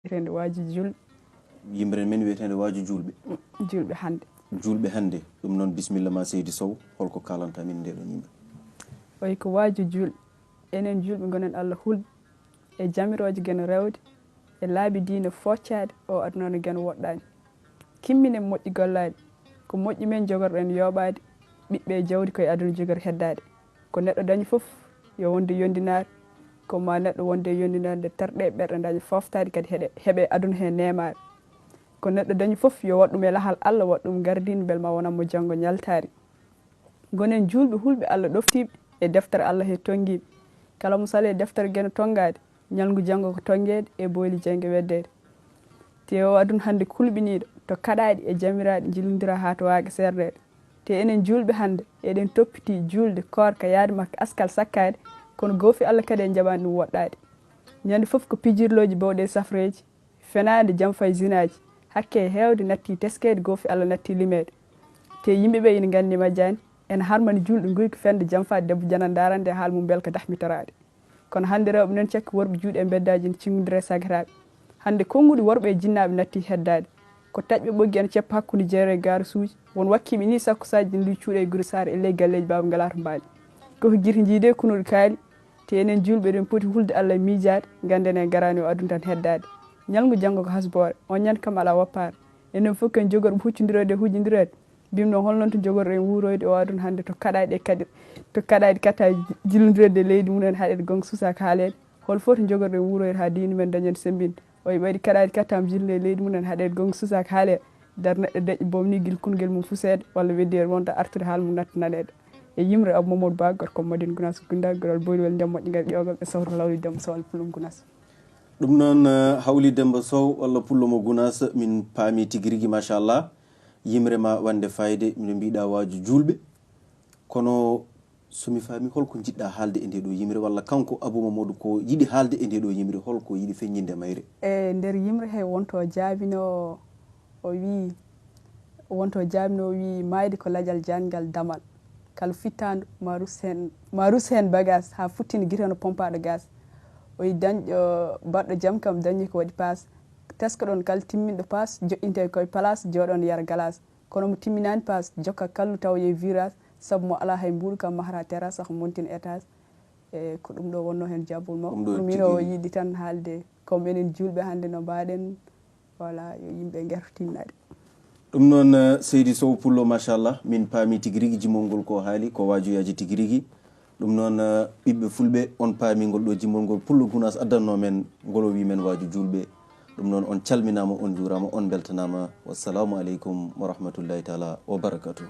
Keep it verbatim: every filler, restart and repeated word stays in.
Wiyeteende waaju juulɓe. Yimre men wiyeteende waaju juulɓe. Juulɓe hannde. Juulɓe hannde. Ɗum noon, bisimilla ma, Seydi Sow. Holko kaalanta min nde ɗon yimre? Oyi ko waaju juulɓe. Enen juulɓe ngonen Allah hulɓe e jamirooje geno rewde e laabi diine foccaade o aduna no geno woɗɗaani. Kimminen moƴƴi gollaade. Ko moƴƴi men jogorɗen yooɓaade. Ɓiɓɓe e jawdi koye aduna jogori heddaade. Ko neɗɗo dañi fof yo wonde yondinaare. Ko ma neɗɗo wonde e yondinaare nde terɗe e ɓerɗe daña fooftaade kadi heɗe heɓe aduna he neemaare. Ko neɗɗo dañi fof yo waɗ ɗum e lahal Allah waɗ ɗum gardin bel ma wonan mo janngo ñaltaari. Gonen juulɓe hulɓe Allah ɗoftiiɓe e deftere Allah he tonngiiɓe. Kala mo sale e deftere geno tonngaade ñalngu janngo ko tonngeede e boyli jannge weddeede. Te o aduna hannde kulɓiniiɗo to kaɗaaɗi e jamiraaɗi njillondira haa to waaga seerdeede. Te enen juulɓe hannde eɗen toppitii juulde koorka yaade makka askal sakkaade kono goofi Allah kadi en njaɓaani ɗum woɗɗaade. Ñande fof ko pijirlooji bawɗe e safreeji fenaande jamfa e zinaaji. Hakke e heewde natti teskeede goofi Allah natti limeede. Te yimɓe ɓe ina nganndi majjaani ena harmani juulɗo nguyka fende jamfaade debbo janan ndarande e haal mum belka dahmitoraade. Kono hannde rewɓe noon cakki worɓe juuɗe e mbeddaaji ene cingondira e sagataaɓe. Hannde konnguɗi worɓe e jinnaaɓe natti heddaade. Ko taƴɓe ɓoggi ene ceppa hakkunde jeere e gaarasuuji. Won wakkiiɓe nii sakkusaaji ene luy cuuɗe e guri saare e ley galleeji baaba ngalaa to mbaali. Koko gite njiide kunuɗo kaali. Te enen juulɓe eɗen poti hulde Allah e miijaade ngannden en garaani o aduna tan heddaade. Ñalngu janngo ko hasboore on ñande kam alaa woppaare. Enen fof ken jogorɓe huccondireede e huccondireede. Mbimɗon hol noon to jogorɗen wuuroyde o aduna hannde to kaɗaaɗi e kaɗir to kaɗaaɗi katta jillondireede e leydi mum en haɗeede gonga suusaaka haaleede. Hol fof to jogorɗen wuuroyde haa diine men dañen semmbinde? O ɓayri kaɗaaɗi kattaama jillde e leydi mum en haɗeede gonga suusaaka haaleede. Dar neɗɗo deƴƴo boom ni gila kungel mum fuseede walla weddeede wonta artude haala mum natta naneede. E yimre Abou Mamadou Ba gorko Madina Gounass Gunda goral boylowel ndem moƴƴo ngar ƴoogam e sawto lawli dem sowal pulum Gounass. Ɗum noon, eh, Hawli Demba Sow walla pullo mo Gounass, min paami tigi rigi machallah. Yimre ma wande fayde, mino mbiɗa waaju juulɓe. Kono so mi faami, holko njiɗɗa haalde e nde ɗo yimre walla kanko Abou Mamadou ko yiɗi haalde e nde ɗo yimre, holko yiɗi feññinde mayre? E nder yimre he wonto jaabino o wii wonto jaabino o wii maayde ko lajal jaangal damal. Kala fittaandu ma rus heen ma rus heen bagaas haa futtina gite no pompaaɗo gaas. O yi dañɗo baɗɗo jam kam dañi ko waɗi paas. Tesko ɗon kala timminɗo paas joƴƴinte koye palaas jooɗon yara galaas. Kono mo timminaani paas jokka kallu tawa yehi virage sabu mo alaa hay mbuuɗu kam mahata terrasse ko montin étage. E ko ɗum ɗo wonno heen jaabol mawɗo pour min o yiɗi tan haalde comme enen juulɓe hannde no mbaɗen. Voilà yo yimɓe ngerto tinnade. Ɗum noon, eh, Seydi Sow Pullo machallah min paami tigi rigi jimol ngol ko haali ko waajuyaji tigi rigi. Ɗum noon, eh, ɓiɓɓe fulɓe on paami ngol ɗo jimol ngol Pullo Gunaas addanno men ngol o wi men waaju juulɓe. Ɗum noon on calminaama on njuuraama on mbeltanaama. Wassalamu aleykum wa rahmatullahi taala wa barakatuh.